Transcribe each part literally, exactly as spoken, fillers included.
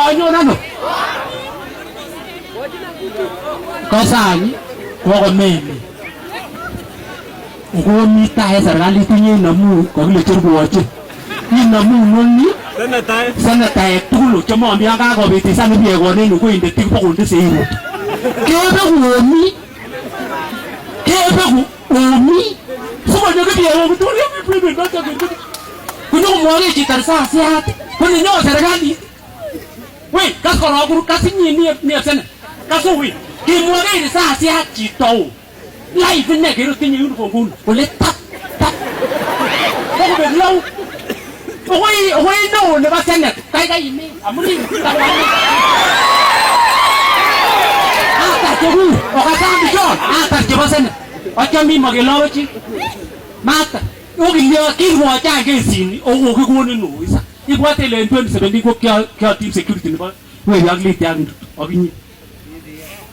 Onyo nano. Kasani, koko mimi. Uko mi tae serikali tinye namu, ko kile churbu wache. Inamu noni. Senetae. Senetae tulo, chamo ambi anga ko biti sani bie ko nenu ko inde tik poko nde se iru. Kebe uomi. Kebe uomi. Suko nyoke bie uomi, tulo mi prebe, nata ke. Kunyo mware chitar sa siat. Kunyo serikali. Wei, kas koro guru, kas ni, ni, ni absent. Kas wei. Ki mo ga iri sa si ha chi to. Live ne kero tinye uniform kun. Ole tap, tap. Ko be lo. Wei, wei no, ne ba sene. Kai kai mi. Amuli. Ata ke bu. O ka sa mi John. Ata ke ba sene. O ke mi mo ke lo chi. Mata. O ki ni ki mo cha ke sini. O o ke ko ni no. Isa. Ibwate le twenty seventeen ko kia, kia team security ni ba. We ya liti ang oginyi.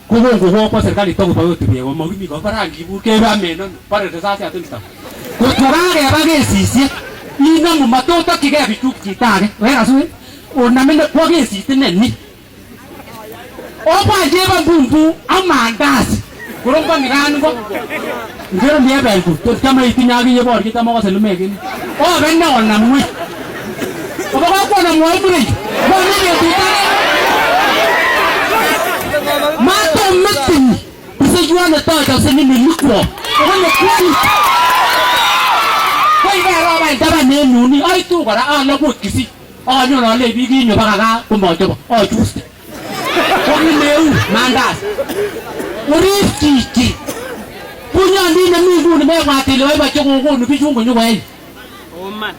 Ko ko ko ko serikali toko ba yote bia, mo gimi ko para ngi bu ke ba me no. Para de sa sa tenta. Ko ko ba ke ba ke si si. Ni na mo mato to ki ke bi tu ki ta ke. We ra su. O na me ko ke si tene ni. Opa jeba bumbu, a mandazi. Kurung pa miran ko. Ngero dia bel ku. Terus kama itu nyagi ya bor kita mau kasih lemek ini. O benda ona mui. Opa ko ko na mui mui. Mo ni dia kita. Mato metin. Bisa jual na tau tau seni ni lukro. Opa ni kuali. Koi ba ro ba daba nenu ni. Ai tu kara a lo bukisi. O nyo no le bigi nyo ba ka ko mo to. O juste. Ko ni meu, mandas. Uri kiki. Punya ni na mi ngu ni me wa te le ba cho ko ko ni bi chungo nyo wa. O man.